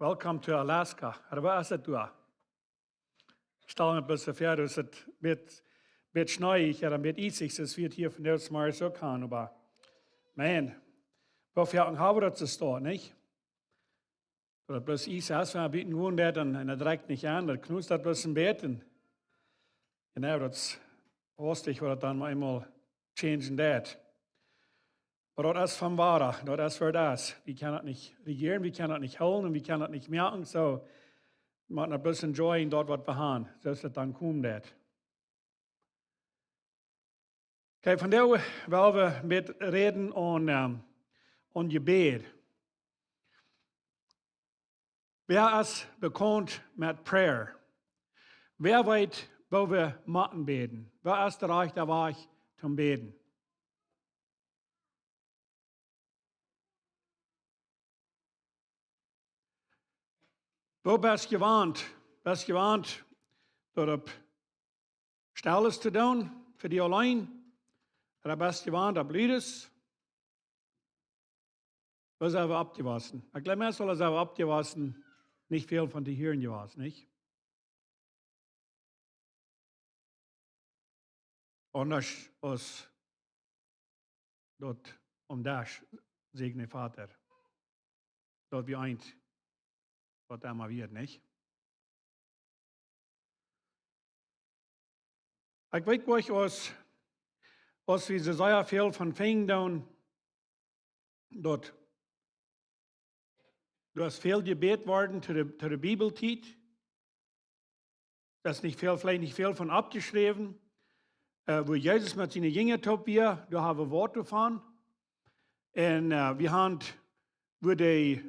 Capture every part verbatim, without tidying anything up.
Welcome to Alaska. Ooda woo es et doa? Stal mie bloos väa, daut es een bät, bät schneeich, jo, een bät iesich, soo aus wie et hia vondoag zemorjes uk haben, oba, man, woo väl haben wie daut soo stoakj, nich? Daut et bloos Iess es, wan wie buten gonen, daut dan, un daut rieekjt nich aun, daut knust daut bloos een bät. Un, you know, daut es hastich, waut daut dan mau eemol changen deit. Oba daut es von Wada, daut es woo daut es. Wie kjennen daut nich rejieren, wie kjennen daut nich hoolen un wie kjennen daut nich moaken. Soo, wie motten daut bloos enjoyen, daut waut wie haben, soo aus daut dan komen deit. Okay, vondoag well wie een bät räden aun, ehm, aun Jebäd. Wäa es bekaunt met prayer? Wäa weet, woo wie motten bäden? Wäa es de rajchte Wajch toom bäden? Woo best jewant? Best jewant, daut opp Stilles to doonen, fa die auleen? Ooda best jewant opp Ludes? Woo sent wie oppjewossen? Ekj jleew, meist aula sent wie oppjewossen, nich väl von to hieren jewast, nich? Aundasch aus daut aum Desch, säajnen Vada. Daut wia eent, waut emma wia, nich? Ekj weet nich, aus, aus wie soo sea väl von finjen doonen, daut, daut es väl jebät worden to de, to de Bibeltiet. Daut es nich väl, veleicht nich väl von oppjeschräwen. Äh, woo Jesus met siene Jinja toop wia, doa haben wie waut doavon. Un, äh, wie haben, woo de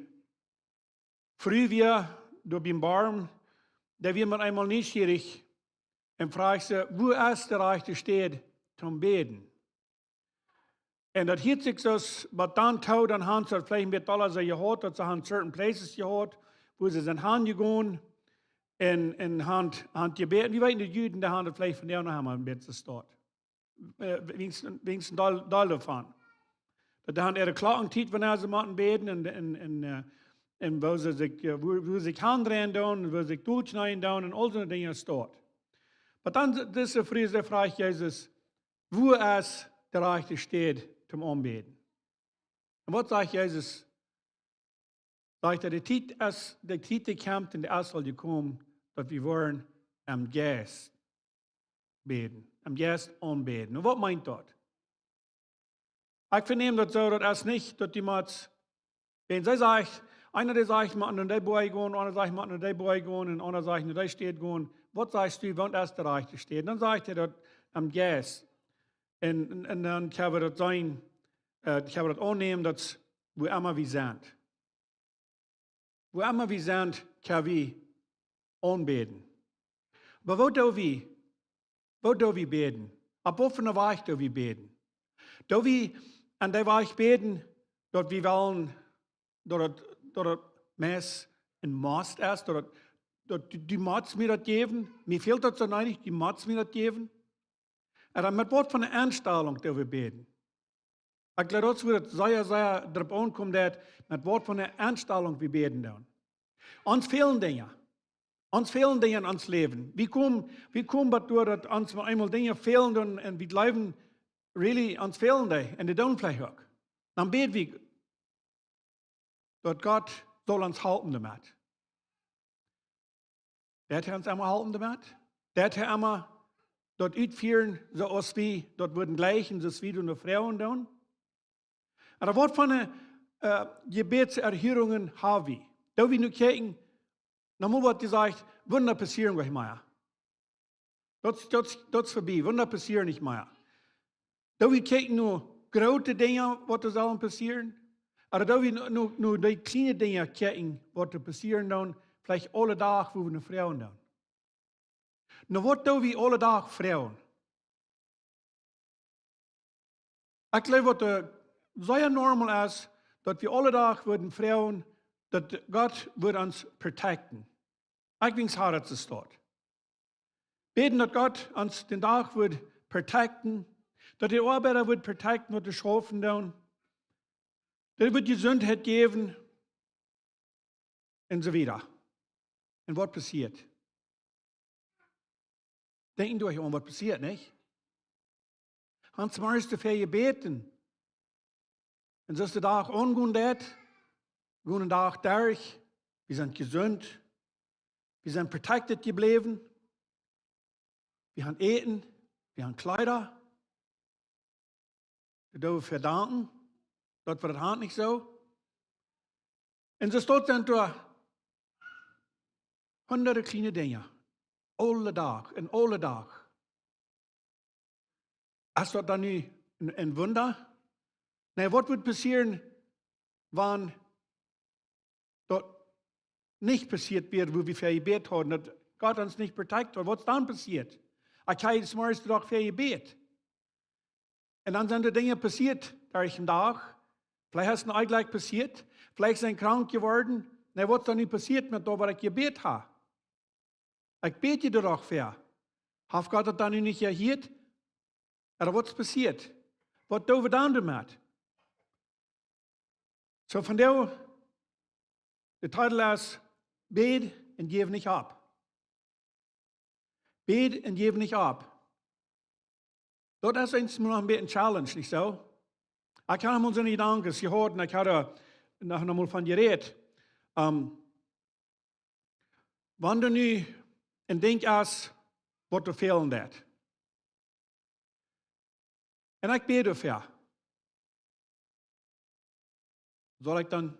Fru wia, doa biem Borm, dee wia met eemol nieschierich un fruach see: "Woo es de rajchte Städ toom bäden?" Un daut hieet sikj soo aus, waut dan too, dan haben see daut veleicht een bät aula soo jehaut, daut see haben certain places jehaut, wua see sent hanjegonen un, un haben, haben jebäden. Wie weeten, de Juden, dee haben daut veleicht vondoag noch emol een bät soo stoakj. Äh, weens, weens een Deel, Deel doavon. Daut dee haben äare Klockentiet, wanea see motten bäden un, un, un, äh, un woo see sikj, äh, woo, woo see sikj haundreien doonen, woo see sikj dollkjneeen doonen un aul soone Dinja stoakj. Oba dan dise Fru, see fruach Jesus: "Woo es de rajchte Städ toom aunbäden?" Un waut sajcht Jesus? Sajcht hee: "De Tiet es, de Tiet dee kjemt un dee es aul jekomen, daut wie woaren em Jeist bäden, em Jeist aunbäden." Un waut meent daut? Ekj veneem daut soo, daut es nich, daut du motst, wan see sajcht, eena dee sajcht, mott no dee Boajch gonen, aundra sajcht, mott no dee Boajch gonen, un aundra sajcht, no dee Städ gonen. Waut sajchst du, waut es de rajchte Städ? Dan sajcht hee daut em Jeist. Un, un, un dan kjenn wie daut seenen, äh, kjenn wie daut aunnämen, daut wua emma wie sent. Wua emma wie sent, kjenn wie aunbäden. Oba woo doo wie, woo doo wie bäden? Opp waut fa eene Wajch doo wie bäden? Doo wie aun dee Wajch bäden, daut wie wellen, daut et, daut et meist een must es, daut et, daut du, du motst mie daut jäwen, mie fält daut soo needich, du motst mie daut jäwen? Un dan met waut fa eene Enstalunk doo wie bäden? Ekj jleew, daut es wua et sea, sea doaropp aunkomt, daut met waut fa eene Enstalunk wie bäden doonen. Ons fälen Dinja. Ons fälen Dinja en ons Läwen. Wie komen, wie komen bat doa, daut ons mau eemol Dinja fälen doonen un wie jleewen, really, ons fälen dee. Un dee doonen veleicht uk. Dan bäd wie, daut Gott saul ons halpen doamet. Deit hee ons emma halpen doamet? Deit hee emma daut utfieren, soo aus wie daut wudden jlikjen, soo aus wie daut no froagen doonen? Ooda waut fa eene, äh, Jebädserhörungen ha wie? Doo wie nu kjikjen, no mau woat jesajcht, Wunda passieren nich mea. Daut, daut, daut es verbie, Wunda passieren nich mea. Doo wie kjikjen no groote Dinja, waut doa sellen passieren? Ooda doo wie no, no, no dee kjliene Dinja kjikjen, waut doa passieren doonen, veleicht aule Dach, wua wie no froagen doonen? No waut doo wie aule Dach froagen? Ekj jleew, waut, äh, sea normal es, daut wie aule Dach wudden froagen, daut Gott wudd ons protecten. Ekj weens ha daut soo stoakj. Bäden, daut Gott ons dän Dach wudd protecten, daut de Oabeida wudd protecten, waut dee schaufen doonen, daut wudd Jesundheit jäwen. Un soo wieda. Un waut passieet? Denkjt jie doaraun, waut passieet, nich? Hauns Morjes to väl jebät. Un soo aus de Dach aungonen deit, gonen Dach derch, wie sent jesunt, wie sent protected jebläwen, wie han Äten, wie han Kjleeda, wie doonen fa danken, daut wie daut han, nich soo? Un soo stonen doa hundade kjliene Dinja, aule Dach un aule Dach. Es daut dan nu een, een Wunda? Nä, waut wudd passieren, wan daut nich passieet wia, wua wie väl jebät hauden, daut Gott ons nich protected haud? Waut es dan passieet? Ekj hab Hauns Morjes doch väl jebät. Un dan sent doa Dinja passieet derch dän Dach. Veleicht es een Onjlekj passieet. Veleicht sie jie krank jeworden. Nä, waut es dan nu passieet met daut, waut ekj jebät hab? Ekj bäd je doa doch fa. Haft Gott daut dan nu nich jehieet? Ooda waut es passieet? Waut doo wie dan doamet? Soo, vondoag, de Titel es: Bäd un jeff nich opp. Bäd un jeff nich opp. Daut es eent mol noch een bät een Challenge, nich soo? Ekj hab mol soone Jedanken jehaut un ekj hab doa noch, noch mol von jerät. Ähm, wan du nu een Dinkj hast, waut die fälen deit. Un ekj bäd doafäa. Saul ekj dan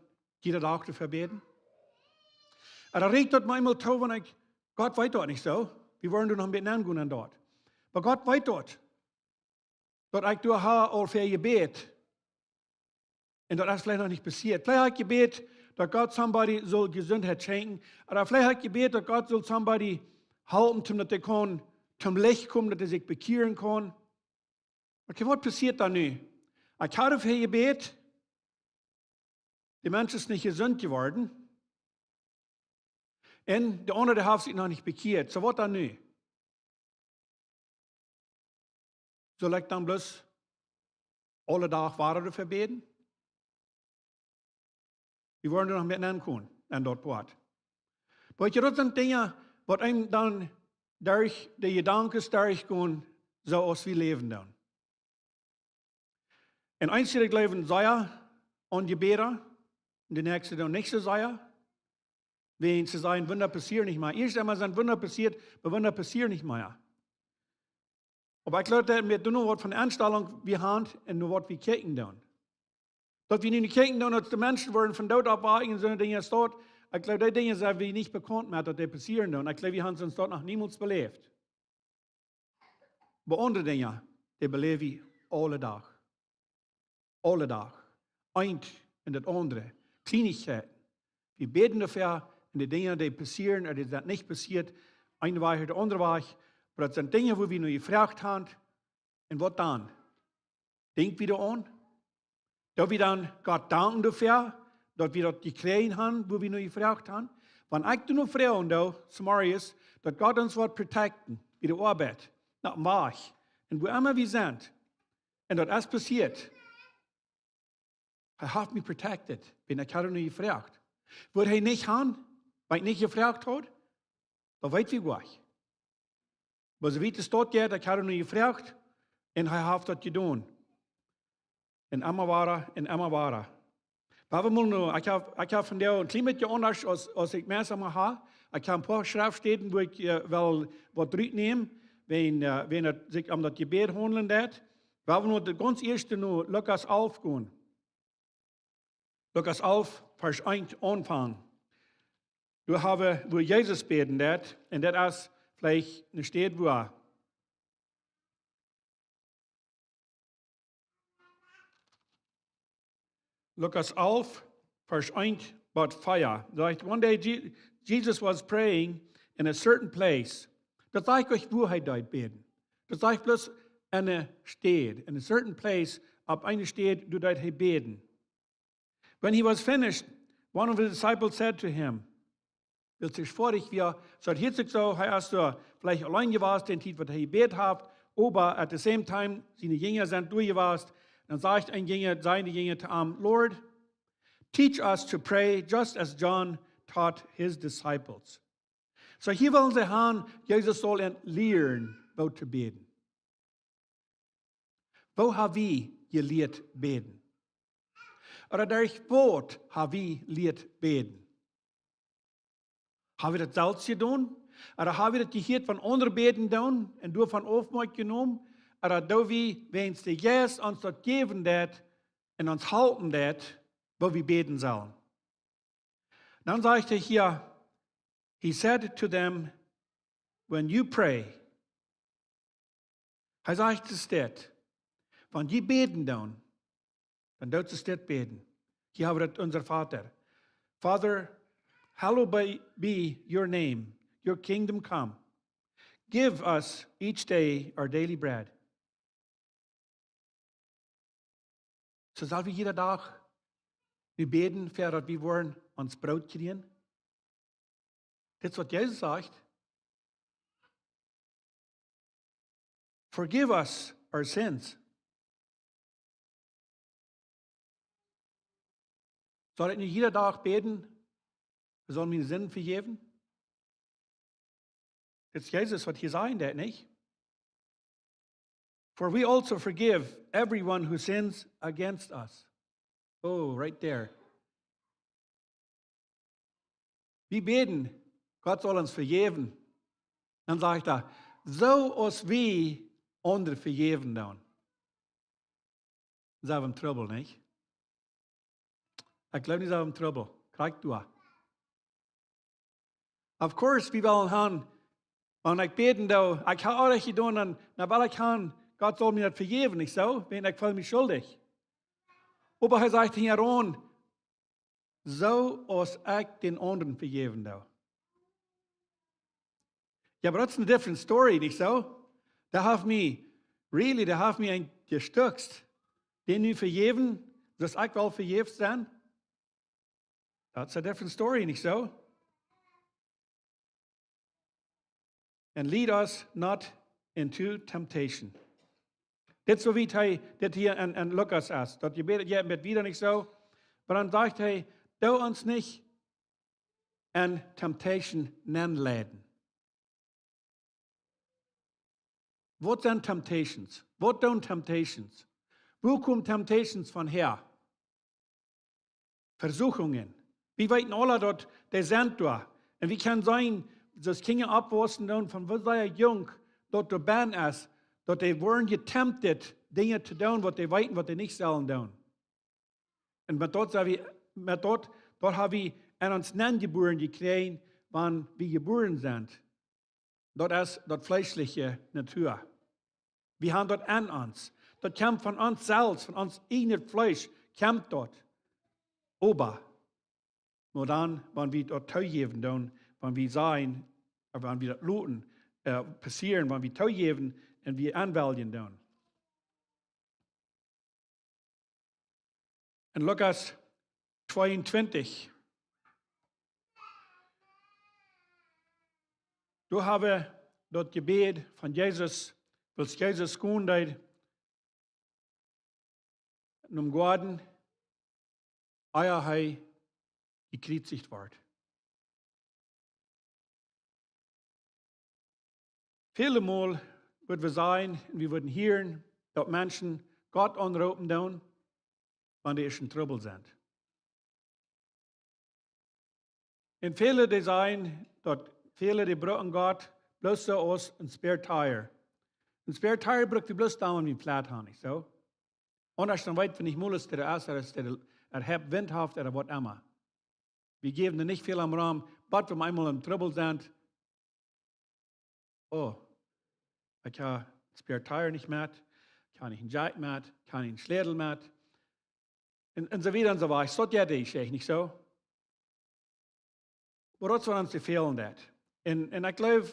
jieda Dach doafäa bäden? Un dan rieekjt daut mie eemol too, wan ekj, Gott weet daut, nich soo? Wie woaren doa noch een bät aungonen aun daut. Oba Gott weet daut. Daut ekj doa hab aul väl jebät. Un daut es veleicht noch nich passieet. Veleicht hab ekj jebät, daut Gott somebody saul Jesundheit schenkjen. Ooda veleicht hab ekj jebät, daut Gott saul somebody halpen, toom daut dee kaun toom Licht komen, daut dee sikj bekjieren kaun. Okay, waut passieet dan nu? Ekj hab väl jebät, de Mensch es nich jesunt jeworden. Un de aundra, dee haft sikj noch nich bekjieet. Soo, waut dan nu? Saul ekj dan bloos aule Dach wada doafäa bäden? Wie woaren doa noch met aunkomen, aun daut Poat. Oba weetst, daut sent Dinja, waut eenem dan derch de Jedanken derchgonen, soo aus wie läwen doonen. Un eenje jleewen sea aun Jebäda, un de näakjste dan nich soo sea. Wäajen see sajen, Wunda passieren nich mea. Ieescht emol sent Wunda passieet, oba Wunda passieren nich mea. Oba ekj jleew, daut wie doa noch waut von Enstalunk wie haben un noch waut wie kjikjen doonen. Daut wie nu nich kjikjen doonen, daut de Menschen woaren von doot oppwaken un soone Dinja es daut. Ekj jleew, dee Dinja sent wie nich bekaunt met, daut dee passieren doonen. Ekj jleew, wie haben ons daut noch niemols beläft. Oba aundre Dinja, dee beläw wie aule Dach. Aule Dach. Eent un daut aundre. Kjleenichkjeiten. Wie bäden doafäa un de Dinja, dee passieren, ooda dee sent nich passieet, een Wajch ooda de aundre Wajch. Oba daut sent Dinja, wua wie no jefroacht haben. Un waut dan? Denkj wie doaraun? Daut wie dan Gott danken doafäa, daut wie daut jekjräajen haben, wua wie no jefroacht haben? Wan ekj doano froagen doo, Samarius, daut Gott ons woat protecten, bie de Oabeit, no däm Wajch, un wua emma wie sent, un daut es passieet, hee haft mie protected, wan ekj hab no jefroacht. Wudd hee nich haben, wan ekj nich jefroacht haud? Daut weet wie goanich. Oba soo wiet es daut, jo, ekj hab no jefroacht un hee haft daut jedonen. Un emma wada, un emma wada. Oba wie motten nu, ekj hab, ekj hab vondoag een kjlien bät aundasch aus, aus ekj meist emma hab. Ekj hab een poa Schreftstäden, wua ekj, äh, well waut rutnämen, wan, äh, wan et sikj om daut Jebäd haundlen deit. Oba wie motten nu daut gaunz ieeschte no Lukas alf gonen. Lukas alf, Varsch eent aunfangen. Doa hab wie, wua Jesus bäden deit, un daut es veleicht eene Städ, wua Lukas alf, Varsch eent bat vea. Sajcht, one day Je-, Jesus was praying in a certain place. Daut sajcht nich, wua hee deed bäden. Daut sajcht bloos eene Städ, in a certain place, opp eene Städ, doa deed hee bäden. When he was finished, one of his disciples said to him, wiels hee foadich wia, soo daut hieet sikj soo, hee es doa veleicht auleen jewast, dee Tiet waut hee jebät haft, oba at the same time, siene Jinja sent doa jewast. Dan sajcht een Jinja, säden de Jinja to am, Lord, teach us to pray just as John taught his disciples. So hia wellen see han, Jesus saul an lieren, woo to bäden. Woo ha wie jelieet bäden? Ooda derch waut ha wie jelieet bäden? Ha wie daut selfst jedonen? Ooda ha wie daut jehieet von aundre bäden doonen un doavon Aufmoot jenomen? Ooda doo wie, wäajens de Jeist ons daut jäwen deit un ons halpen deit, woo wie bäden sellen? Dan sajcht hee hia, he said to them, "When you pray," hee sajcht, es dit, wan jie bäden doonen, dan doot es dit bäden. Hia hab wie daut, "Unser Vater." "Father, hallowed be, be your name, your kingdom come. Give us each day our daily bread." So sell wie jieda Dach nu bäden, fa daut wie woaren ons Broot kjrieen? Dit es waut Jesus sajcht. "Forgive us our sins." Saul ekj nu jieda Dach bäden, hee saul miene Sinden vejäwen? Dit es Jesus, waut hia sajen deit, nich? "For we also forgive everyone who sins against us." Oh, right there. Wie bäden, Gott saul ons vejäwen. Dan sajcht hee, "Soo aus wie aundre vejäwen doonen." Sent wie em Trubbel, nich? Ekj jleew, wie sent em Trubbel. Krakjt doa. Of course, wie wellen han, wan ekj bäden doo, ekj hab orrajcht jedonen, dan, dan well ekj han, Gott saul mie daut vejäwen, nich soo? Wan ekj feel mie schuldich. Oba hee sajcht hia aun, "Soo aus ekj dän aundren vejäwen doo." Jo, but that's a different story, nich soo? Daut haft mie, really, daut haft mie een jestukjst. Dän nu vejäwen, soo aus ekj well vejäft sennen? That's a different story, nich soo? "And lead us not into temptation." Dit es soo wiet hee, dit hia en, en Lukas es. Daut Jebäd jeit een bät wieda, nich soo? Oba dan sajcht hee, "Doo ons nich en temptation nenleiden." Waut sent temptations? Waut doonen temptations? Wua komen temptations von häa? Vesuchungen. Wie weeten aula daut dee sent doa. Un wie kjennen seenen, daut Kjinja oppwaussen doonen von woo sea junk daut doa benn es, daut dee woaren getempted, Dinja to doonen, waut dee weeten, waut dee nich sellen doonen. Un met daut sent wie, met daut, daut ha wie en ons nenjebuaren jekjräajen, wan wie jebuaren sent. Daut es daut fleeschliche Natua. Wie han daut en ons. Daut kjemt von ons selfst, von ons ieejnet Fleesch kjemt daut. Oba, mau dan, wan wie daut toojäwen doonen, wan wie sajen, ooda wan wie daut loten, äh, passieren, wan wie toojäwen un wie aunweljen doonen. En Lukas tweeuntwintich, doa ha wie daut Jebäd von Jesus, wiels Jesus gonen deed nom Goaden, ea hee jekjriezicht wort. Väle Mol woa wie seenen un wie woaren hieren, daut Menschen Gott aunroopen doonen, wan dee en Trubbel sent. Un väle dee sajen, daut väle dee brucken Gott bloos soo aus een Spare Tire. Een Spare Tire bruck wie bloos dan, wan wie een Flat han, nich soo? Aundasch dan weet wie nich mol, aus dee es, ooda aus dee, dee haft Wint haft, ooda waut emma. Wie jäwen doa nich väl om rom, bat wie eemol en Trubbel sent. Oh, ekj ha Spare Tire nich met, ekj ha nich een Jack met, ekj ha nich een Schlätel met. Un, un soo wieda un soo wieda. Daut jeit ieescht, nich soo? Oba daut es waut ons fälen deit. Un, un ekj jleew,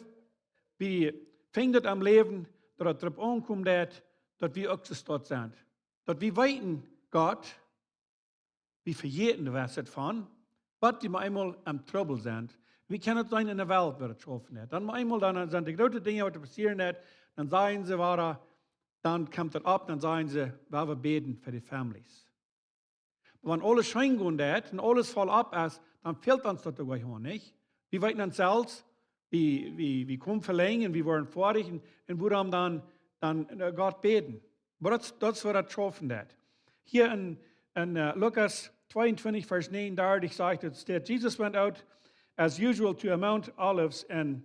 wie finjen daut aum Läwen, daut et doaropp aunkomen deit, daut wie uk soo sent. Daut wie weeten, Gott, wie vejäten doa waut von, bat wie mau eemol en Trubbel sent. Wie kjennen daut seenen en de Welt, woo daut schaufen deit. Dan mau eemol, dan sent de groote Dinja, waut passieren deit, dan sajen see wada, dan kjemt daut opp, dan sajen see, wie wellen bäden fa de Families. Wan aules scheen gonen deit un aules voll opp es, dan fält ons daut uk nich. Wie weeten ons selfst, wie, wie, wie komen velenjd un wie woaren foadich un, un wuarom dan, dan, äh, Gott bäden? Oba daut, daut es waut daut schaufen deit. Hia en, en, äh, Lukas tweeuntwintich, Varsch negenundartich sajcht et, daut Jesus went out as usual to a Mount Olives and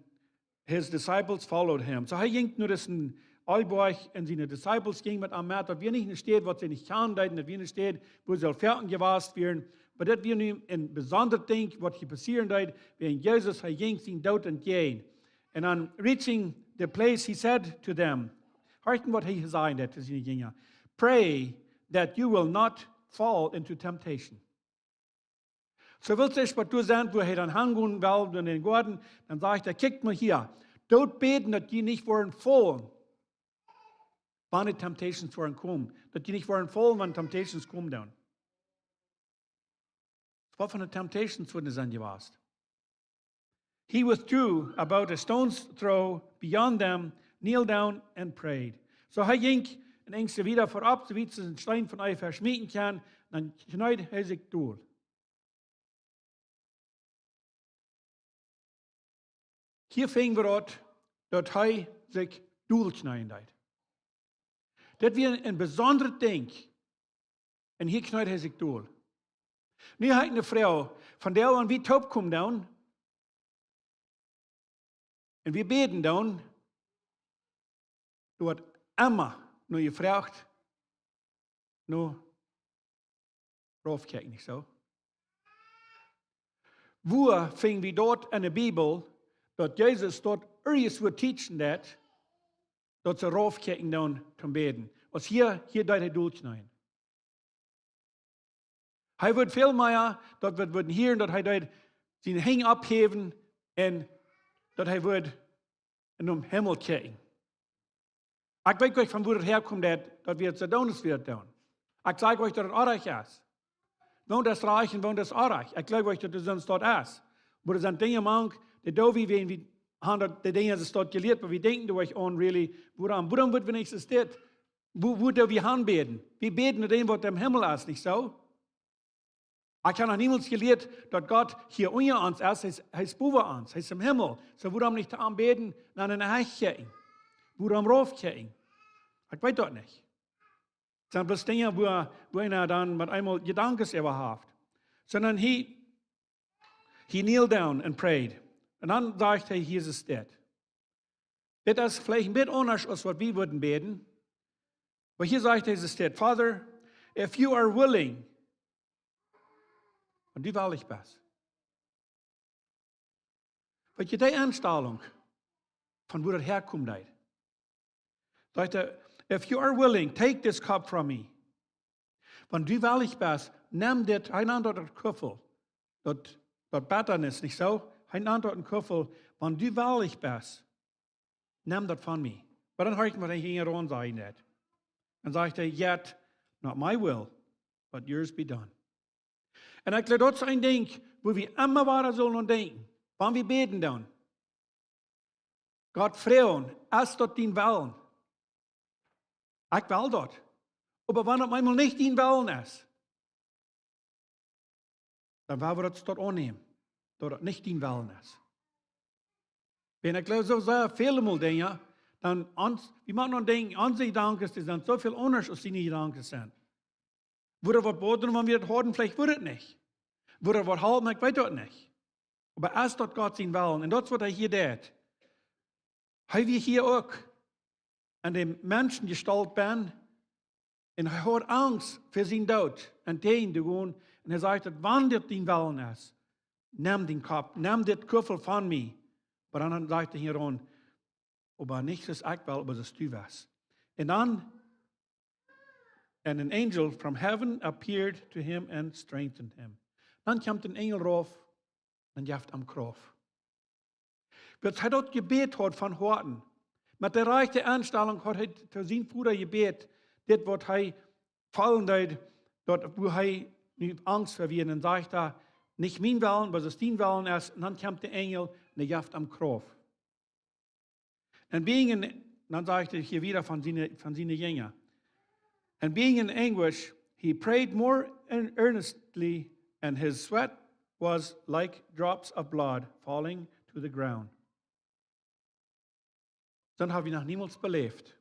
his disciples followed him. Soo hee jinkj no disen Oljeboajch un siene disciples jinjen met am met. Daut wia nich eene Städ waut see nich kjanen deeden, daut wia eene Städ wua see aul foaken jewast wieren. Oba dit wia nu een besondret Dinkj waut hia passieren deed, wiels Jesus, hee jinkj sienen Doot entjäajen. And on reaching the place, he said to them, horcht waut hee säd to siene Jinja: "Pray that you will not fall into temptation." Soo wiels see waut doa sent, wua hee dan hangonen well, en dän Goaden, dan sajcht hee: "Kjikjt mol hia, doot bäden, daut jie nich woaren faulen, wan de temptations woaren komen." Daut jie nich woaren faulen, wan temptations komen dan. Waut fa temptations wudden sent jewast? "He withdrew about a stone's throw beyond them, kneeled down and prayed." Soo hee jinkj een Enjstje wieda verop, soo wiet see een Steen von ea veschmieten kunnen, dan kjneed hee sikj dol. Hia finj wie daut, daut hee sikj dol kjneeen deed. Dit wia een besondret Dinkj. Un hia kjneed hee sikj dol. Nu hab ekj eene Froag. Vondoag, wan wie toopkomen dan, un wie bäden dan, woat emma no jefroacht, no raufkjikjen, nich soo? Wua finj wie daut en de Bibel, daut Jesus daut irjentwua teachen deed, daut see raufkjikjen dan toom bäden? Aus hia, hia deed hee dol kjneeen. Hee wudd väl mea, daut wie wudden hieren, daut hee deed siene Henj opphäwen un daut hee wudd nom Himmel kjikjen. Ekj weet nich, von wua daut häakomt, daut, daut wie daut soo doonen, aus wie daut doonen. Ekj saj nich, daut et oajch es. Waut es rajcht un waut es oajch? Ekj jleew nich, daut et soo es, daut es. Oba doa sent Dinja mank, dee doo wie, wan wie han daut, dee Dinja es daut jelieet, oba wie denkjen doa nich aun, really, wuarom, wuarom wudden wie nich soo dit? Wua, wua doo wie han bäden? Wie bäden no däm, waut em Himmel es, nich soo? Ekj hab noch niemols jelieet, daut Gott hia unja ons es, hee es, hee es bowen ons, hee es em Himmel. Soo, wuarom nich to am bäden, no eene Hecht kjikjen? Wuarom raufkjikjen? Ekj weet daut nich. Daut sent bloos Dinja, wua, wua eena dan met eemol Jedanken äwa haft. Sonda hee, he kneeled down and prayed. Un dan sajcht hee, hia es dit. Dit es veleicht een bät aundasch aus waut wie wudden bäden. Oba hia sajcht hee, es dit: "Father, if you are willing," wan du wellich best. Weet jie, dee Enstalunk, von wua daut häakomen deed. Sajcht hee: "If you are willing, take this cup from me." Wan du wellich best, nemm dit, hee nant daut een Kuffel. Daut, daut Bettanis, nich soo? Hee nant daut een Kuffel. Wan du wellich best, nemm daut von mie. Oba dan horcht, waut hee hia aun sajen deed. Dan sajcht hee: "Yet not my will, but yours be done." Un ekj jleew, daut es een Dinkj, wua wie emma wada sellen aun denkjen, wan wie bäden dan. Gott froagen: "Es daut dien Wellen?" Ekj well daut. Oba wan et eemol nich dien Wellen es, dan woa wie daut, daut aunnämen, daut et nich dien Wellen es. Wan ekj jleew, soo sea väl mol Dinja, dan ons, wie motten aun denkjen, onse Jedanken, dee sent soo väl aundasch aus siene Jedanken sent. Wudd daut waut boadren, wan wie daut hauden? Veleicht wudd et nich. Wudd daut waut halpen? Ekj weet daut nich. Oba es daut Gott sien Wellen? Un daut es, waut hee hia deed. Hee wia hia uk en de Menschenjestalt bennen. Un hee haud Angst fa sienen Doot un dän to doonen. Un hee säd: "Wan dit dien Wellen es, nemm dän Kopp, nemm dit Kuffel von mie." Oba dan sajcht hee hia aun: "Oba nich soo aus ekj well, oba soo aus du west." Un dan, "And an angel from heaven appeared to him and strengthened him." Dan kjemt een Enjel rauf un jeft am Krauft. Wiels hee daut jebät haud von Hoaten. Met de rajchte Enstalunk haud hee to sienen Voda jebät, dit, waut hee feelen deed, daut, wua hee nu Angst fa wia, un sajcht hee: "Nich mien Wellen, oba soo aus dien Wellen es." Un dan kjemt de Enjel un hee jeft am Krauft. "And being in," dan sajcht hee hia wada von siene, von siene Jinja. "And being in anguish, he prayed more earn- earnestly, and his sweat was like drops of blood falling to the ground. Daut ha wie noch niemols beläft.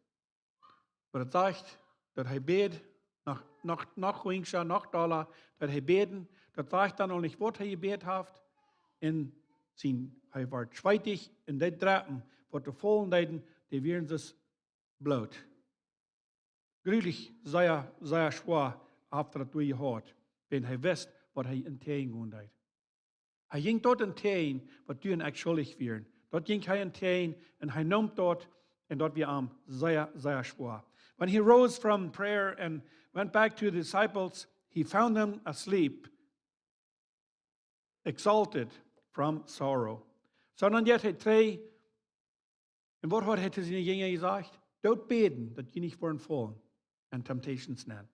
Oba daut sajcht, daut hee bäd, noch, noch, noch huinja, noch dolla, daut hee bäden, daut sajcht dan aul nich, waut hee jebät haft, un sien, hee wort schweetich, un dee Dropen, waut doa faulen deeden, dee wieren soo aus Bloot. Grulich, sea, sea schwoa haft hee daut doa jehaut, wan hee wist, waut hee entwäajen gonen deed. Hee jinkj daut entwäajen, waut du un ekj schuldich wieren. Daut jinkj hee entwäajen un hee neem daut un daut wia am sea, sea schwoa. When he rose from prayer and went back to the disciples, he found them asleep, exhausted from sorrow. Soo dan jeit hee trigj, un waut haud hee to siene Jinja jesajcht? Doot bäden, daut jie nich woaren faulen en temptations nenn.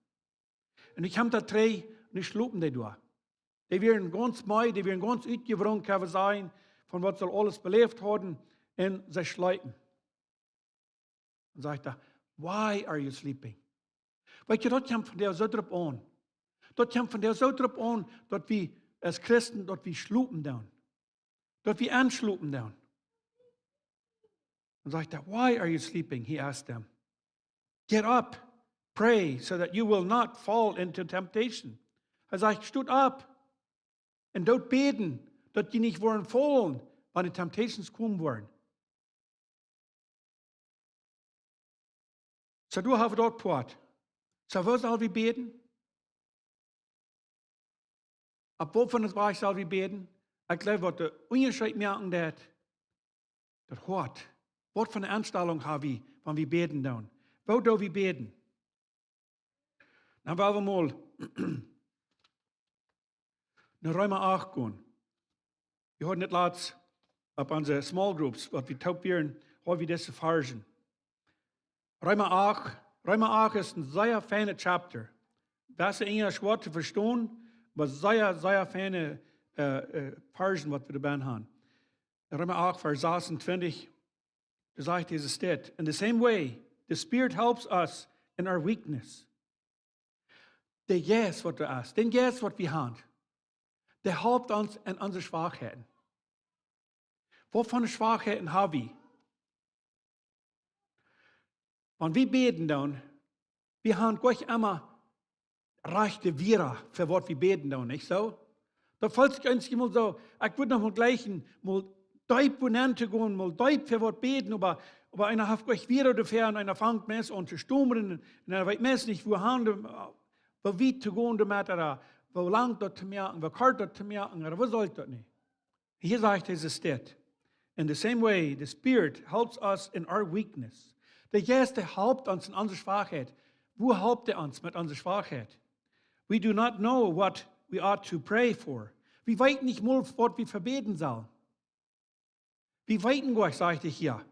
Un hee kjemt doa trigj, un hee schlopen dee doa. Dee wieren gaunz meed, dee wieren gaunz utjewrunken, kjenn wie sajen, von waut see aules beläft hauden, un see schleepen. Dan sajcht hee: "Why are you sleeping?" Weetst du, daut kjemt vondoag soo doaropp aun. Daut kjemt vondoag soo doaropp aun, daut wie aus Christen, daut wie schlopen doonen. Daut wie enschlopen doonen. Dan sajcht hee: "Why are you sleeping?" He asked them. "Get up, pray, so that you will not fall into temptation." Hee sajcht: "Stot opp un doot bäden, daut jie nich woaren faulen, wan de temptations komen woaren." Soo, du hast daut Poat. Soo, woo sell wie bäden? Opp waut fa een Wajch sell wie bäden? Ekj jleew, waut de Unjascheet moaken deit, daut Hoat. Waut fa eene Enstalunk ha wie, wan wie bäden doonen? Woo doo wie bäden? Dan well wie mol no Reema acht gonen. Wie hauden daut latst opp onse small groups, waut wie toop wieren, haud wie dise Varschen. Reema acht, Reema acht es een sea feina Chapter. Daut es een schwoa to vestonen, oba sea, sea feine, äh, äh, Varschen, waut wie doabie haben. Reema acht, Varsch sasuntwintich, doa sajcht Jesus dit: "In the same way, the Spirit helps us in our weakness." De Jeist, waut doa es, dän Jeist, waut wie haben, dee halpt ons en onse Schwakheiten. Waut fa Schwakheiten ha wie? Wan wie bäden doonen, wie haben nich emma rajchte Wieed fa waut wie bäden doonen, nich soo? Daut felt sikj eensjemol soo, ekj wudd noch mol jlikj mol deep wua nenn to gonen, mol deep fa waut bäden, oba, oba eena haft nich Wieed doafäa un eena fangt meist aun to stumren un, un eena weet meist nich, wua han de, woo wiet to gonen doamet, ooda woo lang daut to moaken, woo kort daut to moaken, ooda woo saul ekj daut nu? Hia sajcht hee, es dit: "In the same way, the Spirit helps us in our weakness." De Jeist, dee halpt ons en onse Schwakheit. Woo halpt hee ons met onse Schwakheit? "We do not know what we ought to pray for." Wie weeten nich mol, waut wie fa bäden sellen. Wie weeten nich, sajcht hee hia.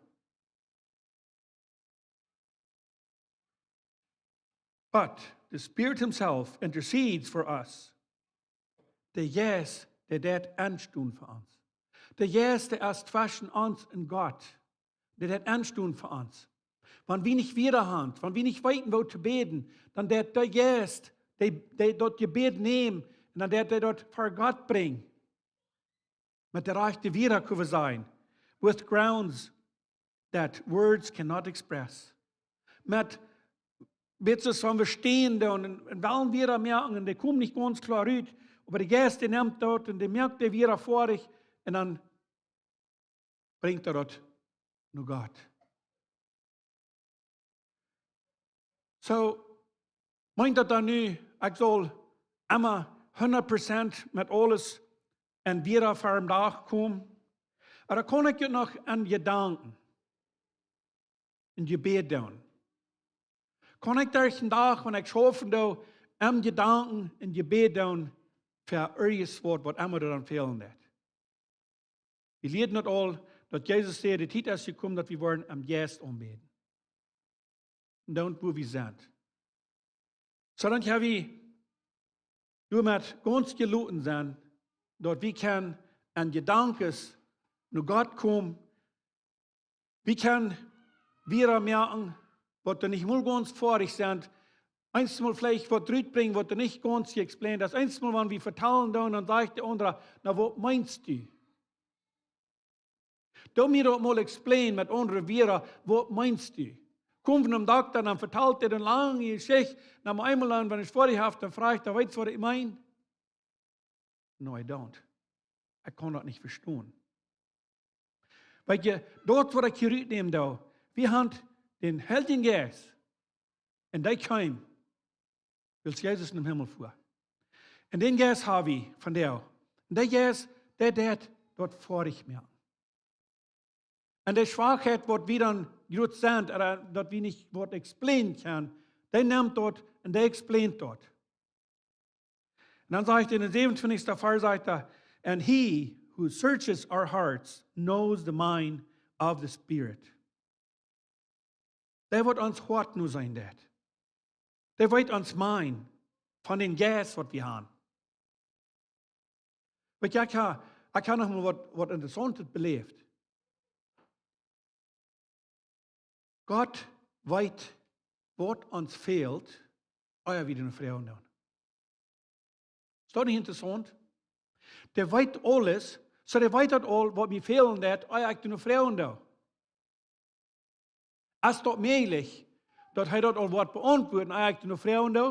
"But the Spirit himself intercedes for us." De Jeist, dee deit enstonen fa ons. De Jeist, dee es tweschen ons un Gott. Dee deit enstonen fa ons. Wan wie nich Wieed haben, wan wie nich weeten, woo to bäden, dan deit de Jeist, dee, dee daut Jebäd nämen un dan deit hee daut ver Gott brinjen. Met de rajchte Wieed, kjenn wie sajen. With grounds that words cannot express. Met, weetst, wan wie stänen doonen un, un wellen Wieed moaken un dee komen nich gaunz kloa rut, oba de Jeist, dee nemt daut un dee moakt de Wieed foadich un dan brinjt hee daut no Gott. Soo, meent daut dan nu, ekj saul emma hundat Prozent met aules en Wieed ver dän Dach komen? Ooda kaun ekj daut noch en Jedanken, en Jebäd doonen? Kaun ekj derch dän Dach, wan ekj schaufen doo, en Jedanken, en Jebäd doonen, fa irjent waut, waut emma doa dan fälen deit? Wie lieeden daut aul, daut Jesus säd, de Tiet es jekomen, daut wie woaren em Jeist aunbäden. Un dan, wua wie sent. Soo dan kjenn wie doamet gaunz jeloten sennen, daut wie kjennen en Jedanken no Gott komen. Wie kjennen Wieed moaken, waut doa nich mol gaunz foadich sent, Eensmol veleicht waut rutbrinjen, waut doa nich gaunz explained es. Eensmol, wan wie vetalen doonen, dan sajcht de aundra: "Na, waut meenst du? Doo mie daut mol explain met aundre Wieed, waut meenst du?" Kjemt een Dokta, dan vetalt hee eene lange Jeschicht. Na, mau eemol dan, wan hee Schwierigkeiten haft, dan froagt hee: "Weetst, waut ekj meen?" "No, I don't. Ekj kaun daut nich vestonen." Weetst, daut waut ekj hia rutnäm doo, wie haben dän Heiljen Jeist. Un dee kjeem, wiels Jesus em Himmel fua. Un dän Jeist hab wie vondoag. Un dee Jeist, dee deit daut fa ons moaken. Un dee Schwakheit, waut wie dan groot sent, ooda daut wie nich waut explain kjennen, dee nemt daut un dee explaint daut. Un dan sajcht hee en dän säwenuntwintichsten Varsch, sajcht hee: "And he who searches our hearts knows the mind of the Spirit." Dee waut ons Hoat nu seenen deit. Dee weet ons mind von dän Jeist, waut wie haben. Weetst, ekj hab, ekj hab noch mol waut, waut Interessauntet beläft. Gott weet, waut ons fält, ea wie doa no froagen doonen. Es daut nich interessaunt? Dee weet aules, soo dee weet daut aul, waut mie fälen deit, ea ekj doa no froagen doo. Es daut mäajlich, daut hee daut aul woat beauntwuaden, ea ekj doa no froagen doo?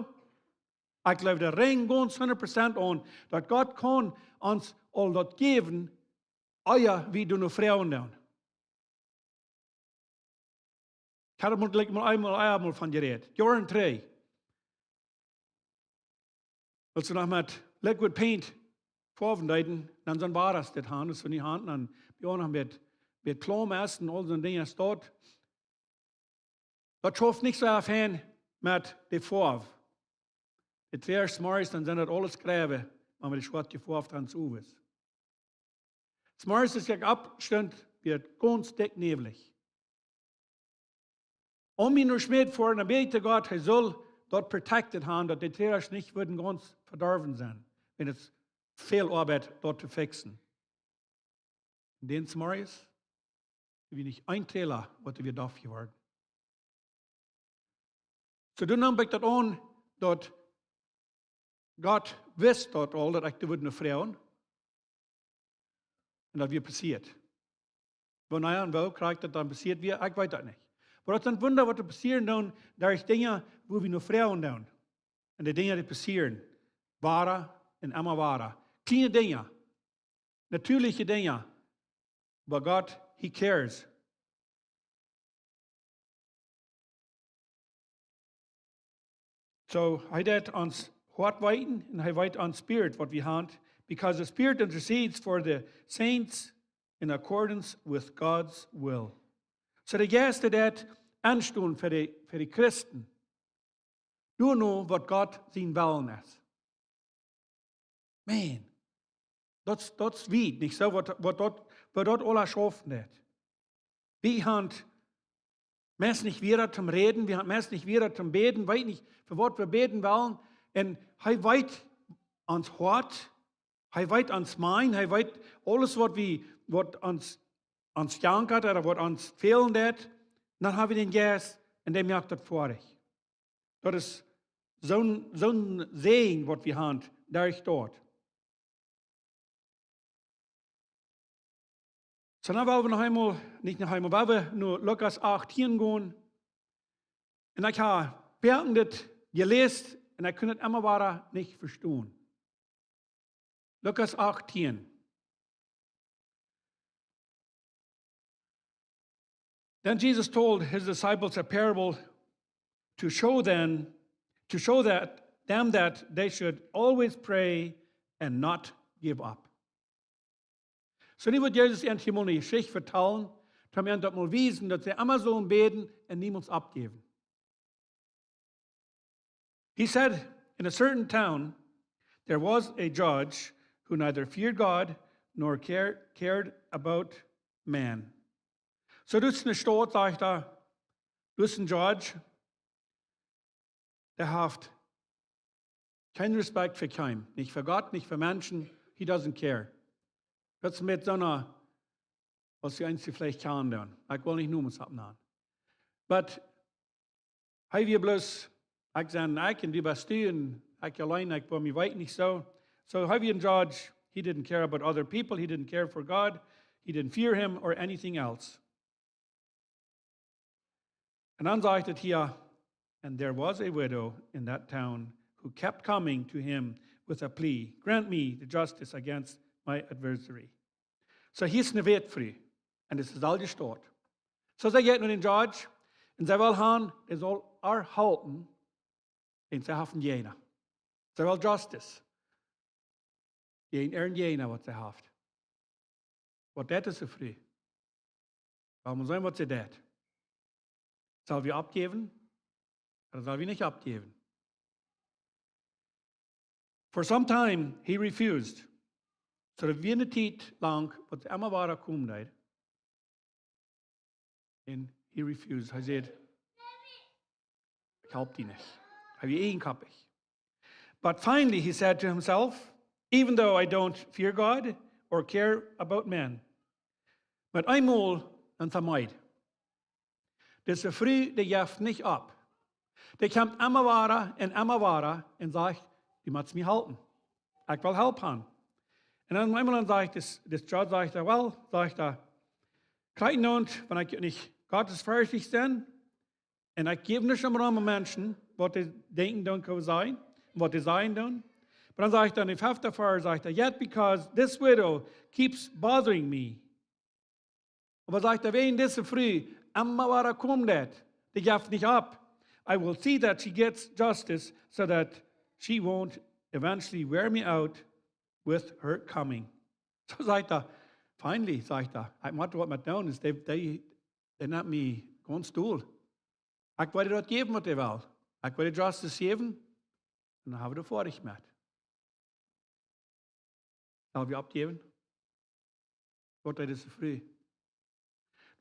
Ekj jleew doa rein gaunz hundat Prozent aun, daut Gott kaun ons aul daut jäwen, ea wie doa no froagen doonen. Ekj hab doa mol jlikj mol eemol, eemol von jerät. Joaren trigj. Aus wie noch met liquid paint foawen deeden, dan sent wie daut han, aus wie nich han, dan bie ons noch met, met Kloam es un aul soone Dinja es daut. Daut schauft nich soo fein met de Foaw. De Träaja zemorjes, dan sent daut aules gries, wan wie de schwoat jefoaft han, soo aus. Zemorjes, aus ekj oppstunt, wia et gaunz dikj näwlich. Om mie no Schmäd foaren, dan bäd ekj Gott, hee sull daut protected han, daut de Träaja nich wudden gaunz vedorwen sennen, wan et väl Oabeit daut to fixen. Un dän zemorjes, wia nich een Träaja, waut wia doaf jeworden. Soo, dan neem ekj daut aun, daut Gott wist daut aul, daut ekj doa wudd no froagen. Un daut wia passieet. Wanea un woo krakjt daut dan passieet wia, ekj weet daut nich. Oba daut sent Wunda, waut doa passieren doonen, derch Dinja, wua wie no froagen doonen. Un de Dinja, dee passieren, wada un emma wada. Kjliene Dinja, natieeliche Dinja, oba Gott, he cares. Soo, hee deit ons Hoat weeten un hee weet ons Spirit, waut wie han, because the Spirit intercedes for the saints in accordance with God's will. Soo, de Jeist deit enstonen fa de, fa de Christen. Doano, waut Gott sien Wellen es. Man, daut, daut es wiet, nich soo, waut, waut daut, waut daut aules schaufen deit. Wie han meist nich wieda toom räden, wie han meist nich wieda toom bäden, weet nich, fa waut wie bäden wellen. Un hee weet ons Hoat, hee weet ons mind, hee weet aules, waut wie, waut ons, ons jankat, ooda waut ons fälen deit. Dan hab wie dän Jeist un dee moakt daut fa ons. Daut es soon, soon Säajen, waut wie han, derch daut. Soo, dan well wie noch eemol, nich noch eemol, well wie no Lukas achtieen gonen. Un ekj hab wäajen dit jeläst un ekj kunn et emma wada nich vestonen. Lukas achtieen. Then Jesus told his disciples a parable to show them, to show that them that they should always pray and not give up. Soo, nu woat Jesus an hia mol eene Jeschicht vetalen, om an daut mol wiesen, daut see emma sullen bäden un niemols oppjäwen. He said, "In a certain town, there was a judge who neither feared God nor care-, cared about man." Soo, daut es eene Staut, sajcht hee, daut es een Judge, dee haft kjeen Respekt fa kjeenem, nich fa Gott, nich fa Menschen, he doesn't care. Daut es met soone, aus see eent veleicht kjanen doonen. Ekj well nich Nomes oppnanen. But hee wia bloos Ekj sie ekj un du best du un ekj auleen, ekj woa mie weet nich soo. So hee wia een judge, he didn't care about other people, he didn't care for God, he didn't fear him or anything else. Un dan sajcht et hia, and there was a widow in that town who kept coming to him with a plea, "Grant me the justice against my adversary." So hia es eene Wätfru. Un dit es aul jestort. So see jeit no dän judge. Un see well han, dee saul äa halpen. Un see haft een Jäajna. See well justice. Jäajen äaren Jäajna waut see haft. Waut deit dise Fru? Lot mol seenen waut see deit. Saul wie oppjäwen? Ooda saul wie nich oppjäwen? For some time he refused. So daut wia eene Tiet lang, waut see emma wada komen deed. And he refused. Hee säd, "Ekj halp die nich." Hee wia eajenkoppich. But finally he said to himself, "Even though I don't fear God or care about men." Met eemol un hee meed. Dise Fru, dee jeft nich opp. Dee kjemt emma wada un emma wada un sajcht, "Du motst mie halpen. Ekj well Help han." Un dan eemol dan sajcht dis, dis judge, sajcht hee, "Well," sajcht hee, "krakjt nu, wan ekj nich gottesferchtich sie, un ekj jäw nich om Rum Menschen, waut dee denkjen doonen, kjenn wie sajen, waut dee sajen doonen." Oba dan sajcht hee en dän feften Varsch, sajcht hee, "Yet because this widow keeps bothering me." Oba sajcht hee, wäajen dise Fru emma wada kjemt, dee jeft nich opp. "I will see that she gets justice so that she won't eventually wear me out with her coming." So sajcht hee, "Finally," sajcht hee, "ekj mott waut met doonen, es dee, dee, dee nemt mie gaunz dol. Ekj woa dee daut jäwen waut dee well. Ekj woa dee justice jäwen." Un dan hab wie de Foadich met. Saul wie oppjäwen? Waut deed dise Fru?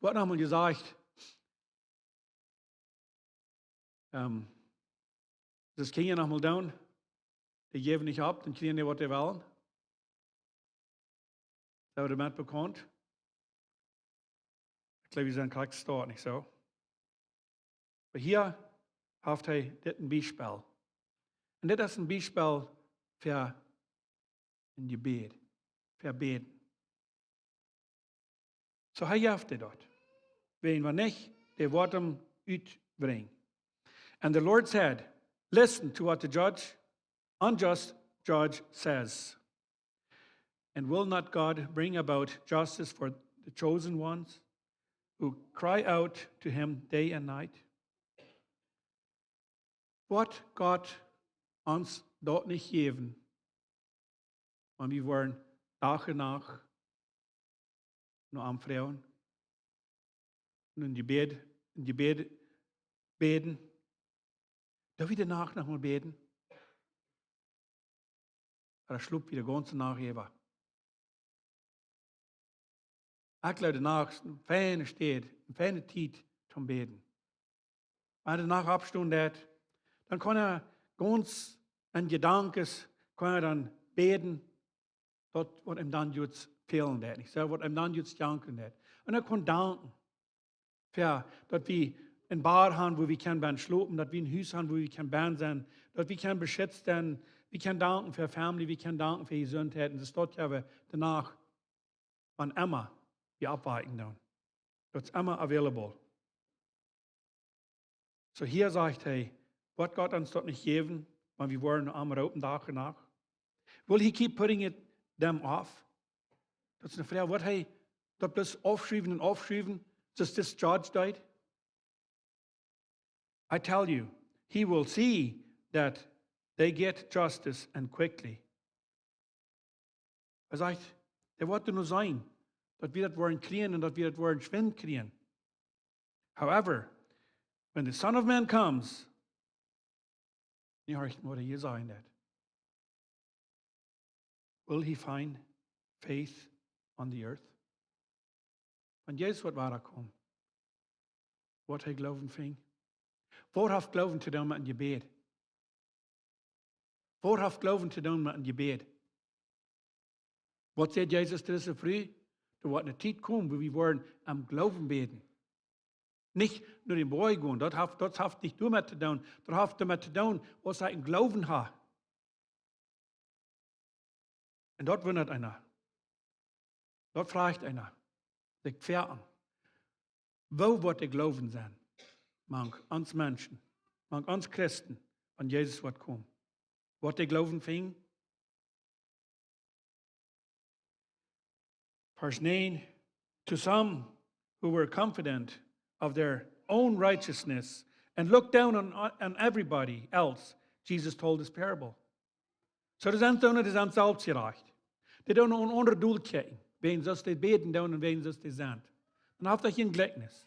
Woat noch mol jesajcht, ähm, daut kjenn jie noch mol doonen. Dee jäwen nich opp, dan kjrieen dee waut dee wellen. Sent wie doamet bekaunt? Ekj jleew, wie sent krakjt doa, nich soo? Oba hia haft hee dit een Biespel. Un dit es een Biespel fa een Jebäd, fa bäden. So hee jeft dee daut. Wäajen wan nich, dee woat am utbrinjen. And the Lord said, "Listen to what the judge, unjust judge says. And will not God bring about justice for the chosen ones who cry out to him day and night?" Woat Gott ons daut nich jäwen, wan wie woaren Dach un Nacht no am froagen, un een Jebäd, een Jebäd bäden? Doo wie de Nacht noch mol bäden? Ooda schlopp wie de gaunze Nacht äwa? Ekj jleew, de Nacht es eene feine Städ, eene feine Tiet toom bäden. Wan de Nacht oppstonen deit, dan kaun hee gaunz en Jedanken, kaun hee dan bäden, daut waut am dan jrods fälen deit, nich soo, waut am dan jrods jankren deit. Un hee kaun danken fa daut wie een Bad han, wua wie kjennen benen schlopen, daut wie een Hus han, wua wie kjennen benen sennen, daut wie kjennen beschitzt sennen, wie kjennen danken fa Famielje, wie kjennen danken fa Jesuntheit, un daut jeft de Nacht, wan emma wie oppwaken doonen. Daut es emma available. So hia sajcht hee, woat Gott ons daut nich jäwen, wan wie woaren no am roopen Dach un Nacht? Will he keep putting it, them off? Daut es eene Froag, woat hee daut bloos aufschuwen un aufschuwen, soo aus dis judge deed? I tell you, he will see that they get justice and quickly. Hee sajcht, hee woat doano seenen, daut wie daut woaren kjrieen un daut wie daut woaren schwind kjrieen. However, when the Son of Man comes, nu horcht waut hee hia sajen deit. Will he find faith on the earth? Wan Jesus woat wadakomen, woat hee Gloowen finjen? Waut haft Gloowen to doonen met een Jebäd? Waut haft Gloowen to doonen met een Jebäd? Waut säd Jesus to dise Fru? Doa woat eene Tiet komen, wua wie woaren em Gloowen bäden. Nich no dän Boajch gonen. Daut haft, daut haft nich doamet to doonen. Daut haft doamet to doonen, waut see em Gloowen haben. Un daut wundat eena. Daut frajcht eena. Sikj froagen. Woo woat de Gloowen sennen? Mank ons Menschen. Mank ons Christen. Wan Jesus woat komen. Woat de Gloowen finjen? Verse nine, to some who were confident of their own righteousness and looked down on, on everybody else, Jesus told this parable. So, dee sent soone, dee sent selfstjerajcht. Dee doonen aun aundre Deel kjikjen, wäajen soo aus dee bäden doonen un wäajen soo aus dee sent. Dan haft hee een Jlikjnis.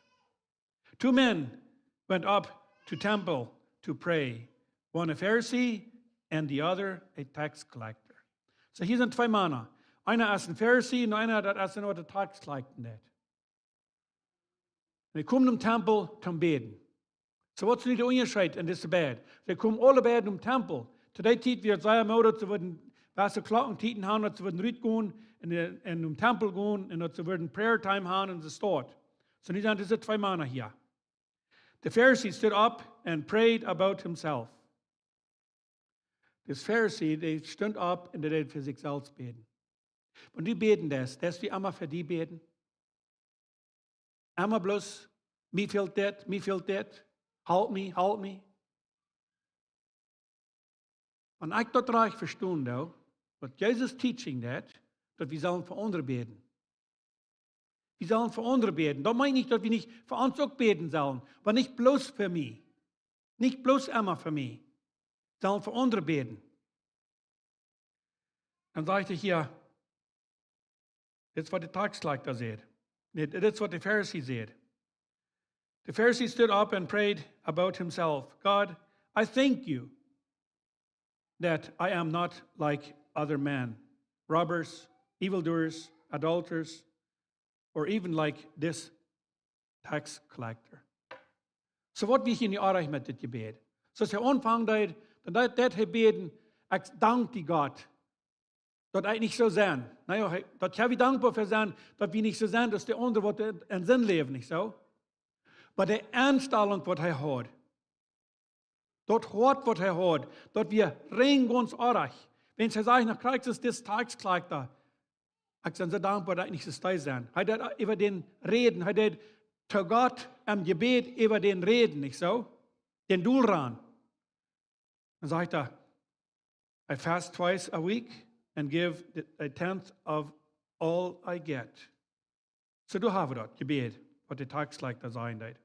Two men went up to temple to pray, one a Pharisee and the other a tax collector. So, hia sent twee Mana. Eena es een Pharisee un eena, daut es eena, waut de Tax collecten deit. Un dee komen em Tempel toom bäden. So, waut es nu de Unjascheet en dise beid? See komen aule beid em Tempel. To dee Tiet wia et sea Mood, daut see wudden, waut see Klockentieden hauden, daut see wudden rutgonen un, äh, en em Tempel gonen un daut see wudden prayer time hauden en de Staut. So, nu sent dise twee Mana hia. The Pharisee stood up and prayed about himself. Dis Pharisee, dee stunt opp un dee deed fa sikj selfst bäden. Wan du bäden deist, deist du emma fa die bäden? Emma bloos, mie fält dit, mie fält dit, help me, help me. Wan ekj daut rajcht vestonen doo, waut Jesus teaching deit, daut wie sellen fa aundre bäden. Wie sellen fa aundre bäden. Daut meent nich, daut wie nich fa ons uk bäden sellen, oba nich bloos fa mie. Nich bloos emma fa mie. Sellen fa aundre bäden. Dan sajcht hee hia, dit es waut de Tax collector sajcht. Nä, dit es waut de Pharisee sajcht. The Pharisee stood up and prayed about himself. God, I thank you that I am not like other men, robbers, evildoers, adulterers, or even like this tax collector. So waut wia hia nu oajch met dit Jebäd? So aus hee aunfangen deed, dan deed, deed hee bäden, ekj dank die, Gott, daut ekj nich soo sie. Na jo, hee, daut hee wia dankboa fa sien, daut wie nich soo sent aus de aundre, waut en, en Sind läwen, nich soo? Oba de Enstalunk, waut hee haud, daut Hoat, waut hee haud, daut wia rein gaunz oajch. Wan hee säd no Christus, dis Tax collector, ekj sie soo dankboa, daut ekj nich soo sie. Hee deed äwa dän räden, hee deed to Gott em Jebäd äwa dän räden, nich soo? Dän Deel ran. Dan sajcht hee, I fast twice a week and give the, a tenth of all I get. So, doa hab wie daut Jebäd, waut de Tax collector sajen deed.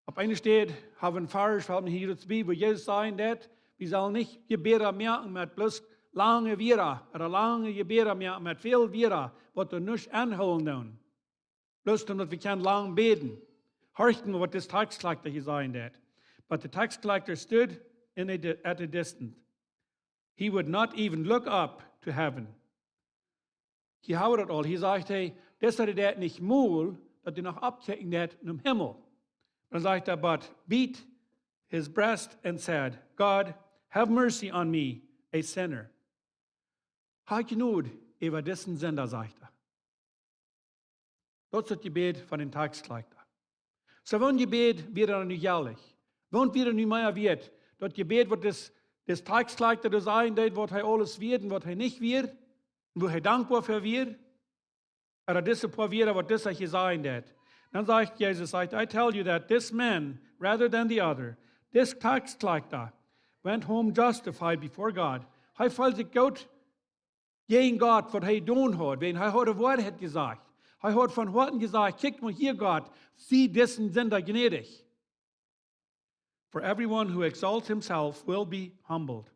Opp eene Städ hab wie een Varsch, waut hia daut bie, wua Jesus sajen deed, wie sellen nich Jebäda moaken met bloos lange Wieed, ooda lange Jebäda moaken met väl Wieed, waut doa nuscht aunhoolen doonen. Bloos om daut wie kjennen lang bäden. Horcht mau, waut dis Tax collector hia sajen deed. But the tax collector stood in a di-, at a distance. He would not even look up to heaven. Hia hab wie daut aul. Hia sajcht hee, dis haud hee daut nich mol, daut hee noch oppkjikjen deed nom Himmel. Dan sajcht hee, but beat his breast and said, God, have mercy on me, a sinner. Hab Jnod äwa disen Sinda, sajcht hee. Daut es daut Jebäd von dän Tax collector. So, woon Jebäd wia dan nu jellich? Woont wia nu mea wieet? Daut Jebäd, waut dis, dis Tax collector doa sajen deed, waut hee aules wia un waut hee nich wia, un wua hee dankboa fa wia? Ooda dise poa Wieed, waut disa hia sajen deed? Dan sajcht Jesus, I, I tell you that this man, rather than the other, this tax collector, went home justified before God. Hee feeld sikj goot jäajen Gott, waut hee jedonen haud, wiels hee haud de Woarheit jesajcht. Hee haud von Hoaten jesajcht, kjikj mau hia, Gott, sie disen Sinda jnädich. For everyone who exalts himself will be humbled.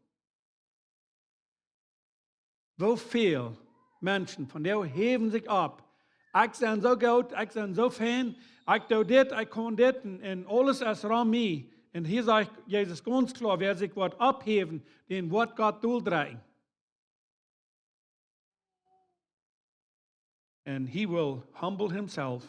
Woo väl Menschen von dee häwen sikj opp. Ekj sie soo goot, ekj sie soo fein, ekj doo dit, ekj kaun dit un, un aules es rom mie. Un hia sajcht Jesus gaunz kloa, wäa sikj woat opphäwen, dän woat Gott dol drekjen. And he will humble himself,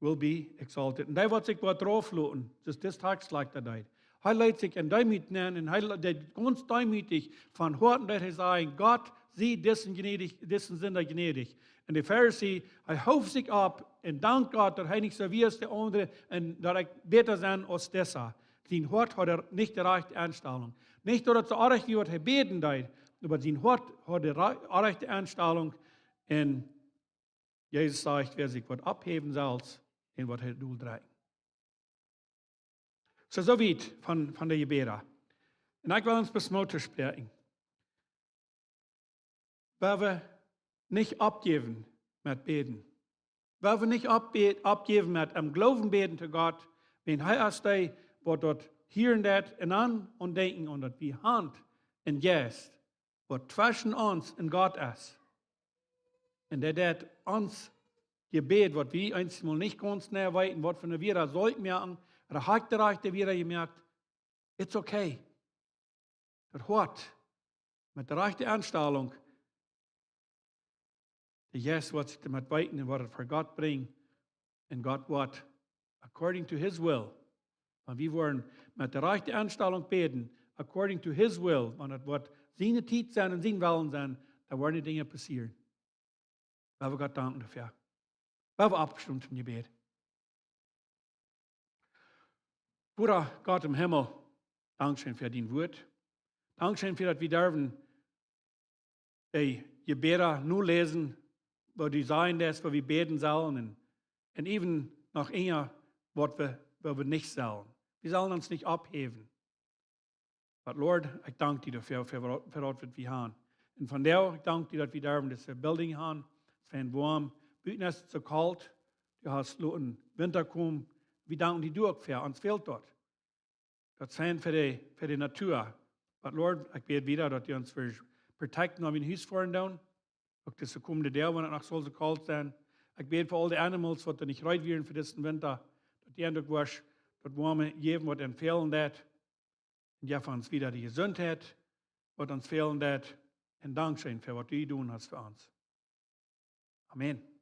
will be exalted. Un dee waut sikj woat raufloten, soo aus dis Tax collector deed. Hee leet sikj en Deemoot nenn un hee le-, deed gaunz deemootich von Hoaten, daut hee säd, Gott, sie disen jnädich, disen Sinda jnädich. Un de Pharisee, hee hoof sikj opp Un dank Gott, daut hee nich soo wia aus de aundre un daut ekj bäta sie aus disa. Sien Hoat haud nich de rajchte Enstalunk. Nich daut et soo oajch wia, waut hee bäden deed, oba sien Hoat haud de oajchte Enstalunk. Un Jesus sajcht: Wäa sikj woat opphäwen selfst, dän woat hee doldrekjen. Soo, soo wiet von, von de Jebäda. Un ekj well ons bloos Moot toospräakjen. Wie woaren nich oppjäwen met bäden. Wie woaren nich oppjäwen met em Gloowen bäden to Gott, wan hee es dee, waut daut hieren deit un aun, aun denkjen, un daut wie Haunt un Jeist, waut tweschen ons un Gott es. Un dee deit ons Jebäd, waut wie eensmol nich gaunz nä weeten, waut fa ne Wieed saul ekj moaken, ooda ha ekj de rajchte Wieed jemoakt, it's okay. Daut Hoat met de rajchte Enstalunk, de Jeist woat sikj doamet weeten un woat et ver Gott brinjen. Un Gott woat, according to his will, wan wie woaren met de rajchte Enstalunk bäden, according to his will, wan et woat siene Tiet sennen un sien Wellen sennen, dan woaren de Dinja passieren. Wie woaren Gott danken doafäa. Wie woaren oppstonen toom Jebäd. Voda Gott em Himmel, dankscheen fa dien Wuat. Dankscheen fa daut wie derwen de Jebäda noläsen, waut du sajchst, waut wie bäden sellen, un, un even noch eena, waut wie, waut wie nich sellen. Wie sellen ons nich opphäwen. But Lord, ekj dank die doafäa, fa, fa daut waut wie haben. Un vondoag, ekj dank die, daut wie derwen dise Building haben. Daut es fein woam. Buten es et soo kolt. Du hast loten Winta komen. Wie danken die uk doafäa. Ons fält daut. Daut es fein fa de, fa de Natua. But Lord, ekj bäd wieda, daut du ons woascht protecten, wan wie no Hus foaren doonen. Uk dise komende Doag, wan et noch saul soo kolt sennen. Ekj bäd fa aul de animals, waut doa nich reed wieren fa disen Winta. Daut du an uk woascht daut Woame jäwen, waut an fälen deit. Un jeff ons wieda de Jesuntheit, waut ons fälen deit. Un dankscheen fa waut du jedonen hast fa ons. Amen.